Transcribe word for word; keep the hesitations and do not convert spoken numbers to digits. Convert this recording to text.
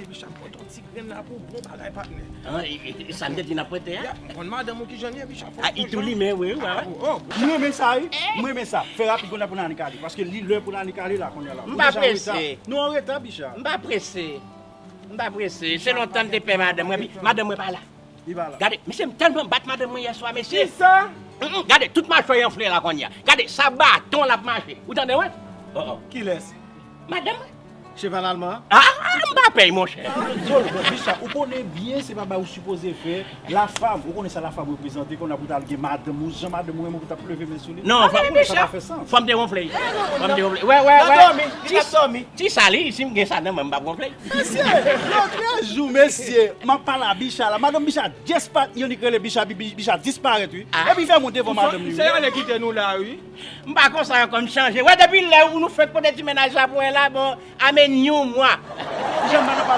Bicha, m pote yon ti grenn la pou bon bagay, patnè. An, e, e, e sa m te di n ap prete a? Ya, m konn madanm ou ki jan l ye, Bicha. A, i tou limen, wi, wi, wi. Oh, oh. M renmen sa, wi. M renmen sa. Fè rapid, kounye a pou n ale kale. Paske li lè pou n ale kale la, kounye a la. M pa prese. Nou an reta, Bicha. M pa prese. M pa prese. Se lontan m te pè madanm mwen, epi madanm mwen pa la. Li pa la. Gade, mesye, m tèlman bat madanm mwen yè swa, mesye. Kisa? Mm, mm, gade, tout machwè enfle la kounye a. Gade, sa baton l ap mache. Ou tande, wi? Oh, oh. Kilès? Madanm mwen. Cheval alman? Ah, ah, m pa pèy, monchè. Zòl, bon, Bicha, ou konnen byen se pa bagay ou sipoze fè. Lafam, ou konnen sa lafam reprezante, kounye a pou t al gen madanm ou, jan madanm ou renmen pou t ap leve men sou li. Non, Ou konnen sa Bicha, pa fè sans. Fò m te wonfle. Fò m te wonfle. Wè, wè, Nan wè. dòmi, li t ap dòmi. Ti sa li, si m gen sa nan men m, m p ap wonfle. Mesye, lòt jou, mesye, m ap pale a Bicha la. Madanm Bicha, dyès pa, yon li k rele Bicha, Bi- Bi- Bicha disparèt, wi. Ah. Epi fè monte vò madanm li, Se wi. Ale kite nou la, wi. M pa konsa ankò, m chanje. Wè, depi lè ou nou fèk pote ti mennaj la pou mwen la, bon, amèn yon mwa. Jan madanm pa